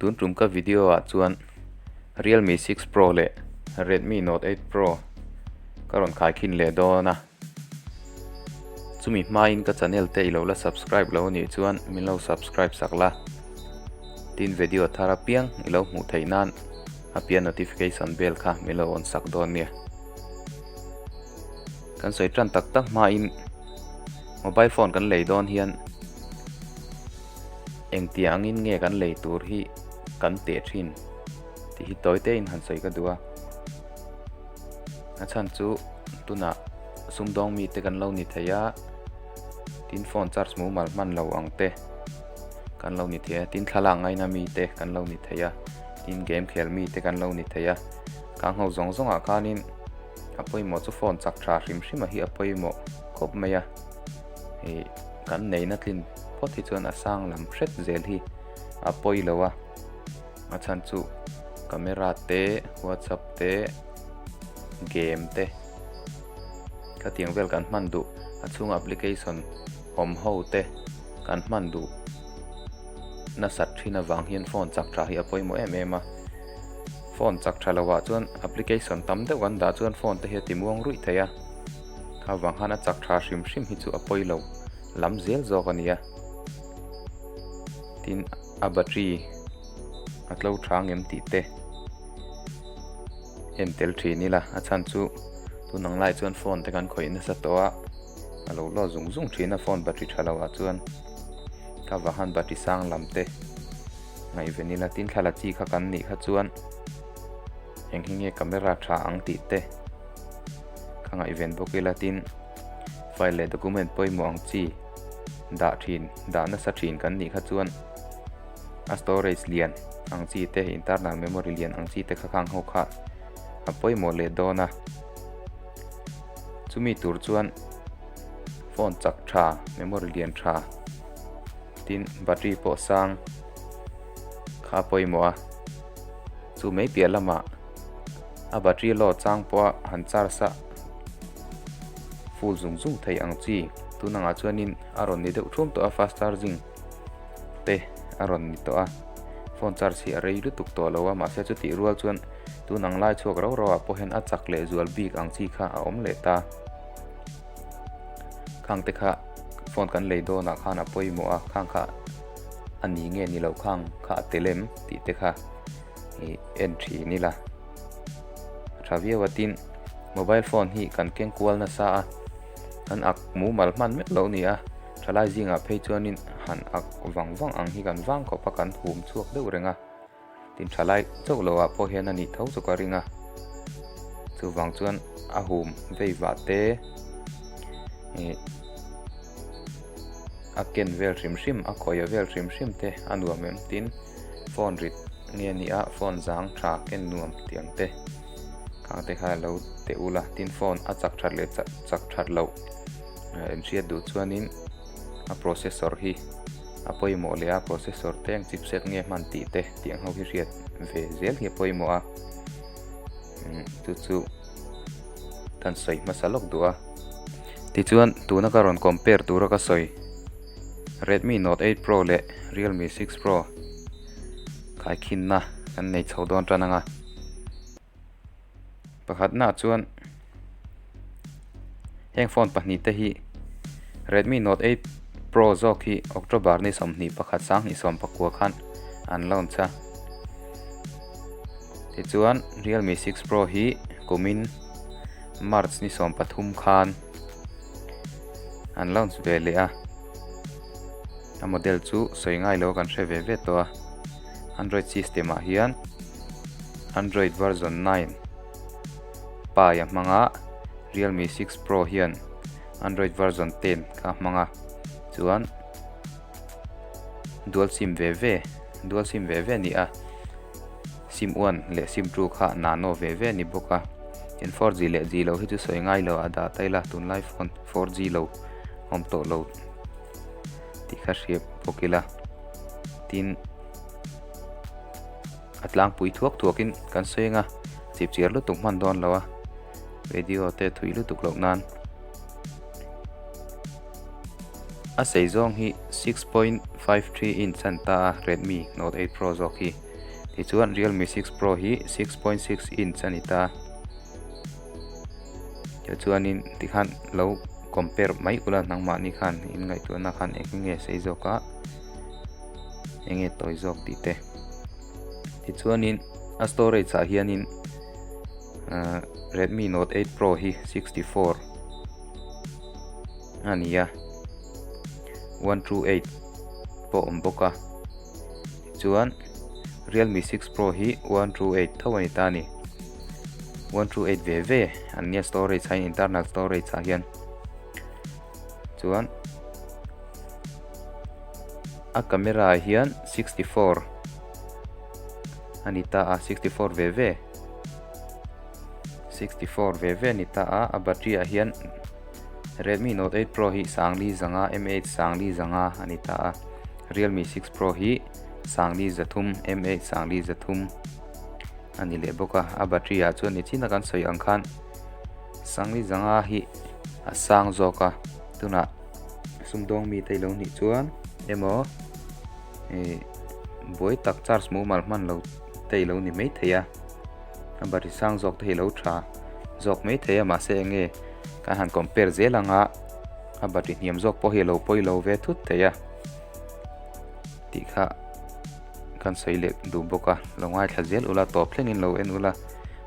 Tun tum ka video ah chuan Realme 6 Pro leh Redmi Note 8 Pro ka rawn khaikhin leh dawn a. Chumi hmain ka channel te i lo la subscribe lo anih chuan min lo subscribe sak la. Tin video thar apiang i lo hmuh theih nan a piah notification bell kha min lo on sak dawn nia. Kan sawi tan tak tak hmain mobile phone kan lei dawn hian Engtiang angin nge kan lei tur hi kan teh thin tih hi tawi tein han sawi ka duh a. A chhan chu tunah sumdawng mite kan lo ni thei a, tin phone charge mumal hman lo ang te kan lo ni thei a, tin thlalak ngaina mite kan lo ni thei a, tin game khel mite kan lo ni thei a. Kang ho zawng zawngah khanin a pawimawh chu phone chak tha hrim hrim a hi a pawimawh khawp mai a. Hei kan neihna tlin phawt hi chuan a sang lam hret zel hi a pawi lo a, a chhan chu camera te whatsapp te game te khatiang vel kan hman duh a chhunga application awm ho te kan hman duh nasat thin avang hian phone chak tha hi a pawimawh em em a phone chak tha lo ah chuan application tam deuh kan dah chuan phone te hi a ti muang ruih thei a. Kha vang khan a chak tha hrim hrim hi chu a pawi lo lam zel zawk a nia. Tin a battery a tlo tha ngem tih te en tel thin ila a chhan chu tun ang lai chuan phone te kan khawih nasa tawh a a lo lawt zung zung thin a phone battery tha lo ah chuan kha vang khan battery sang lam te ngaihven ila tin thla la chi kha kan nih kha chuan eng hi nge camera tha ang tih te. Ka ngaihven bawk ila tin file leh document pawimawh ang chi dah thin dah nasa thin kan nih kha chuan a storage lian ang chi te internal memory lian ang chi te kha khang ho kha a pawimawh leh dawn a chumi tur chuan phone chak tha memory lian tha tin battery pawh sang kha a pawimawh a chu mai piah lamah. A battery load chang pawha han charge a full zung zung thei ang chi tun angah chuanin a rawn ni deuh thum tawh a fast charging te a rawn ni tawh a phone charge hi a rei lutuk tawh lo a mahse chutih rual chuan tun ang lai chhuak rau rau ah pawh hian a chak leh zual bik ang chi kha a awm leh ta khang te kha phone kan lei dawnah khan a pawimawh a khang kha a ni nge ni lo khang kha a tel em tih te kha. Ih en thin ila tha viau a tin mobile phone hi kan keng kual nasa a kan ak mumal hman meuh lo ni a thalai zingah phei chuanin han ak vang vang ang hi kan vang khawp a kan hum chhuak deuh reng a tin thalai chauh loh ah pawh hian a nih tho chu ka ring a chuvang chuan a hum vei vah te ih a ken vel hrim hrim a khawih vel hrim hrim te a nuam em tin. Phone rit nge ni a phone zang tha ken nuam tih ang te khang te kha lo teh ul a tin phone a chak that leh chak that loh en hriat duh chuanin a processor hi a pawimawh leh a processor te eng chipset nge hman tih te tih ang ho hi hriat ve zel hi a pawimawh a chu chu kan sawi hmasa lawk duh a tichuan tuna ka rawn compare tura ka sawi. Redmi Note 8 Pro leh Realme 6 Pro khaikhinna kan nei chho dawn tan anga pakhatnaah chuan heng phone pahnih te hi Redmi Note 8 Pro zawk hi October ni 21 sanghnih khan an launch a tichuan Realme 6 Pro hi kumin March ni 13 khan an launch ve leh a a model chu sawi ngai lo kan hre ve ve tawh a android system ah hian android version 9 pai a hmang a realme 6 pro hian android version 10 kha a hmang a chuan dual sim ve ve dual sim ve ve a ni a sim 1 leh sim 2 kha nano ve ve a ni bawk a. Tin 4G leh G lo hi chu sawi ngai lo a dah ta ila tunlai phone 4G lo awm tawh lo tih kha hria bawk ila tin a tlangpui thuak thuak in kan sawi anga chip chiar lutuk hman dawn lo a video te thui lutuk loh nan a sei zawng hi 6.53 inch a ni ta a Redmi Note 8 Pro zawk hi. Tichuan Realme 6 Pro hi 6.6 inch a ni ta. Tichuanin tikhan lo compare mai ula nangmahni khan in ngaihtuahna khan eng nge sei zawk a eng nge tawi zawk tih te. Tichuanin a storage ah hianin ahh Redmi Note 8 Pro hi 64 a ni a 128 pawh a awm bawk a. Chuan Realme 6 Pro hi 128 tho a ni ta a ni. 128 ve ve an nia storage ah hian internal storage ah hian. Chuan a camera ah hian 64 a ni ta a 64 ve ve 64 ve ve a ni ta a a battery ah hian Redmi Note 8 Pro hi sangli zanga mAh sangli zanga a ni ta a. Realme 6 Pro hi sangli zathum mAh sangli zathum a ni leh bawk a. A battery ah chuan nichina kan sawi ang khan sangli zanga hi a sang zawk a. Tunah sumdawng mite ilo nih chuan emaw ih buai tak charge mumal hman lo te ilo ni maithei a. A battery sang zawk te hi ilo tha zawk maithei a mahse enge kan han compare zel ang a a battery hniam zawk pawh hi alo pawi lo ve thut thei a tih kha kan sawi leh duh bawk a lo ngaithla zel ula tawp thlengin lo en ula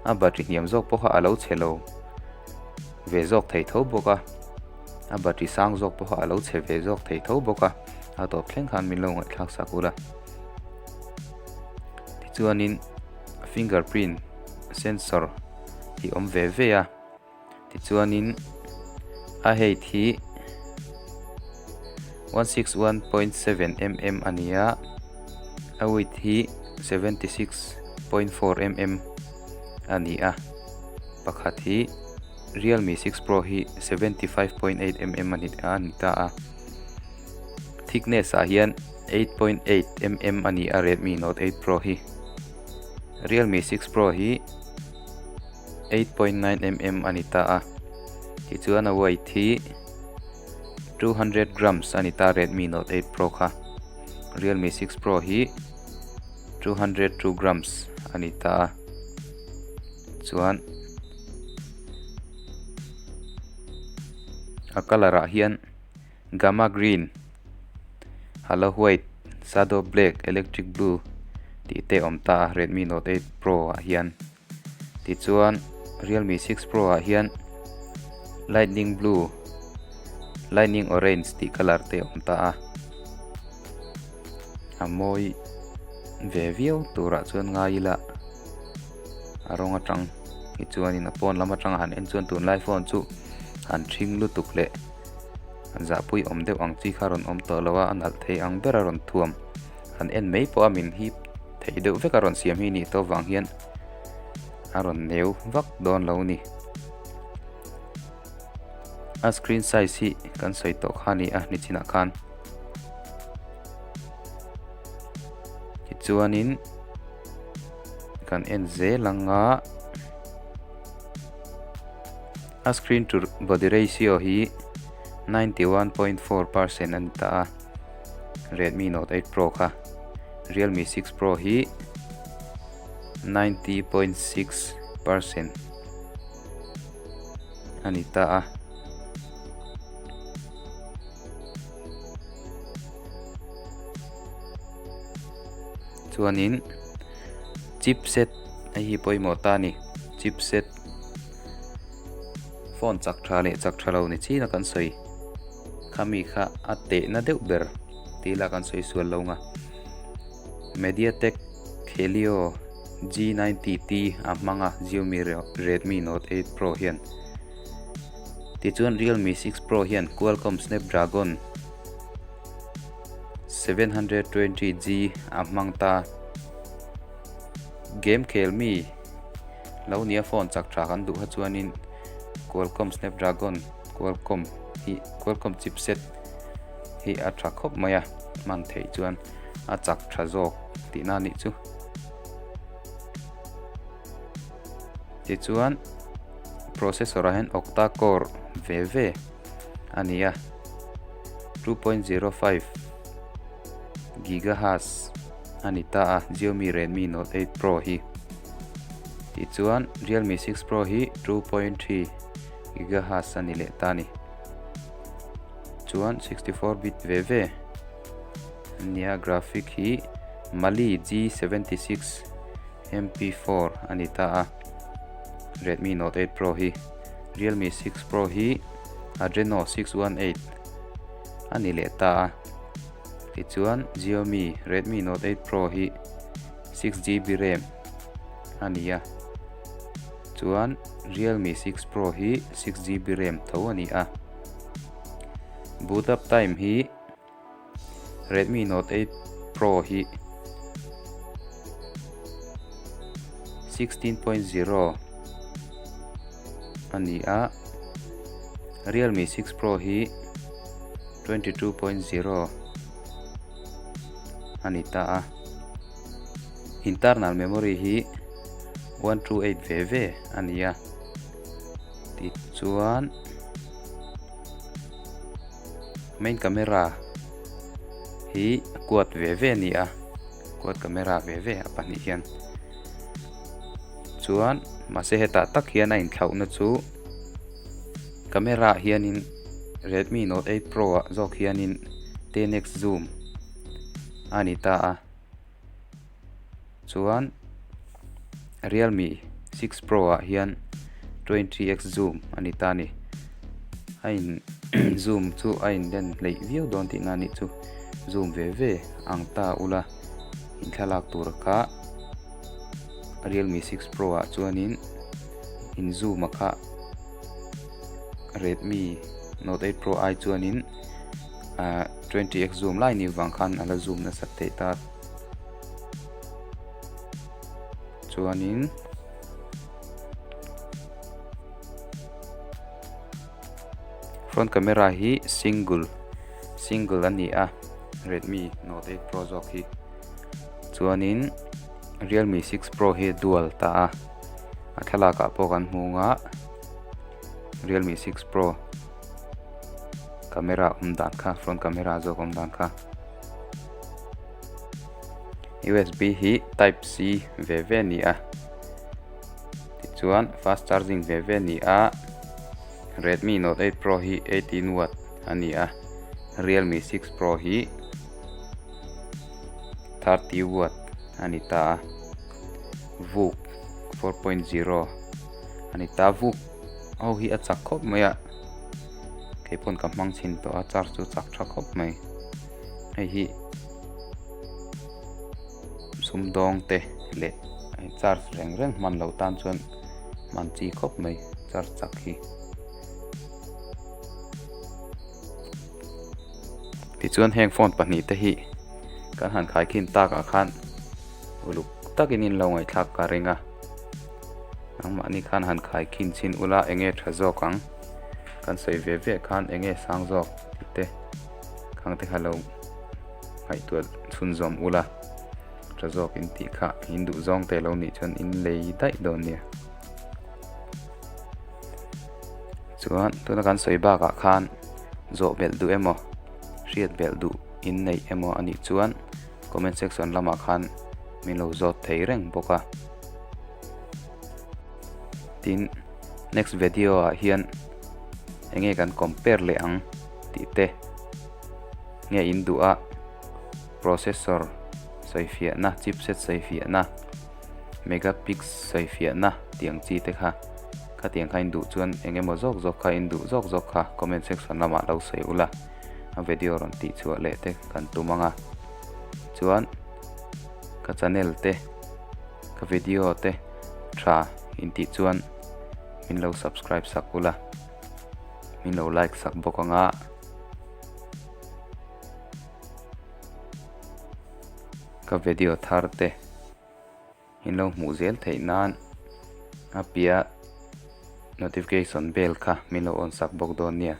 a battery hniam zawk pawh kha alo chhe lo ve zawk thei tho bawk a a battery sang zawk pawh kha alo chhe ve zawk thei tho bawk a a tawp thleng khan min lo ngaihthlak sak ula tichuanin fingerprint sensor hi awm ve ve a tichuanin a height hi 161.7 mm a ni a a width hi 76.4 mm a ni a pakhat hi Realme 6 Pro hi 75.8 mm a ni a ni ta a thickness ah hian 8.8 mm a ni a Redmi Note 8 Pro hi Realme 6 Pro hi 8.9 mm a ni ta a tichuan a weight hi 200 grams a ni ta Redmi Note 8 Pro kha Realme 6 Pro hi 202 grams a ni ta a chuan a colour ah hian Gamma green, halo white, shadow black, electric blue tih te a awm ta a Redmi Note 8 Pro ah hian. Tichuan Realme 6 Pro ah hian lightning blue, lightning orange tih colour te a awm ta a. A mawi ve viau turah chuan ngai ila a rawng atang hi chuanin a pawn lam atanga han en chuan tunlai phone chu han thing lutuk leh zahpui awm deuh ang chi kha rawn awm tawh lo a a nalh thei ang ber a rawn thuam han en mai pawh a min hip theih deuh vek a rawn siam hi nih tawh vang hian a rawn neu vak dawn lo a ni a screen size hi kan sawi tawh kha a ni a nichinah khan tichuanin kan en zel ang a. A screen to body ratio hi 91.4% a ni ta a, Redmi Note 8 Pro kha. Realme 6 Pro hi 90.6% a ni ta a. Chuanin chipset hei hi pawimawh ta a ni chipset. Phone chak tha leh chak tha lo ni chin a kan sawi khami kha a tehna deuh ber tih lah kan sawi sual lo nga MediaTek Helio G90T a hmang a Xiaomi Redmi Note 8 Pro hian tichuan Realme 6 Pro hian Qualcomm Snapdragon 720G a hmang ta game khel mi. Lo nia phone chak tha kan duh kha chuanin Qualcomm Snapdragon Qualcomm hi Qualcomm chipset hi a tha khawp mai a hman theih chuan a chak tha zawk tihna a nih chu. Tichuan processor ah hian octa core ve ve a ni a 2.05 gigahertz. a ni ta a Xiaomi Redmi Note 8 Pro hi. Tichuan Realme 6 Pro hi 2.3 gigahertz a ni leh ta a ni. Chuan 64 bit ve ve a nia graphic hi Mali G76 MP4 a ni ta a Redmi Note 8 Pro hi. Realme 6 Pro hi Adreno 618 a ni leh ta a. Tichuan Xiaomi Redmi Note 8 Pro hi 6GB RAM a ni a, chuan Realme 6 Pro hi 6GB RAM tho a ni a. Boot up time hi Redmi Note 8 Pro hi 16.0 a ni a, Realme 6 Pro hi 22.0 a ni ta a. Internal memory hi 128 ve ve a ni a. Tichuan main camera hi quad ve ve a ni a, quad camera ve ve a pahnih hian. Chuan mahse hetah tak hian a inthlauhna chu Camera ah hianin Redmi Note 8 Pro ah zawk hianin 10x zoom a ni ta a, chuan Realme 6 Pro ah hian 20x zoom a ni ta a ni. A in zoom chu a in len hleih viau dawn tihna a nih chu zoom ve ve ang ta ula in thlalak tur kha Realme 6 Pro ah chuanin in zoom a kha Redmi Note 8 Pro ai chuanin ah 20x zoom lai ni vang khan a la zoom nasat theih ta chuanin front camera hi single single a ni a Redmi Note 8 Pro zawk hi chuanin Realme 6 Pro hi dual ta a a thlalak ah pawh kan hmu ang a Realme 6 Pro camera awm dan kha front camera zawk awm dan kha USB hi type C ve ve a ni a tichuan fast charging ve ve a ni a Redmi Note 8 Pro hi 18 watt a ni a Realme 6 Pro hi 30 watt a ni ta a VOOC 4.0 a ni ta VOOC ho hi a chak khawp mai a kei pawn ka hmang chhin tawh a charge chu chak tha khawp mai hei hi sumdawng te leh charge reng reng hman loh tan chuan hman chi khawp mai charge chak hi. Tichuan heng phone pahnih te hi kan han khaikhin takah khan uluk takin in lo ngaihthlak ka ring a nangmahni khan han khaikhin chhin ula enge tha zawk ang kan sawi ve ve khan enge sang zawk tih te khang te kha lo ngaihtuah chhunzawm ula tha zawk in tih kha in duh zawng te lo nih chuan in lei daih dawn nia. Chuan tuna kan sawi bakah khan zawh belh duh emaw hriat belh duh in neih emaw a nih chuan comment section lamah khan min lo zawt thei reng bawk a. Tin next video ah hian enge kan compare leh ang tih te nge in duh a processor sawifiahna chipset sawifiahna Megapix sawifiahna tiang chi te kha khatiang kha in duh chuan eng emaw zawk zawk kha in duh zawk zawk kha comment section lamah lo sawi ula a video rawn tih chhuah leh te kan tum ang a chuan ka channel te ka video te tha in tih chuan min lo subscribe sak ula min lo like sak bawk ang a. Ka video thar te in lo hmuh zel theih nan a piah notification bell kha min lo on sak bawk dawn nia.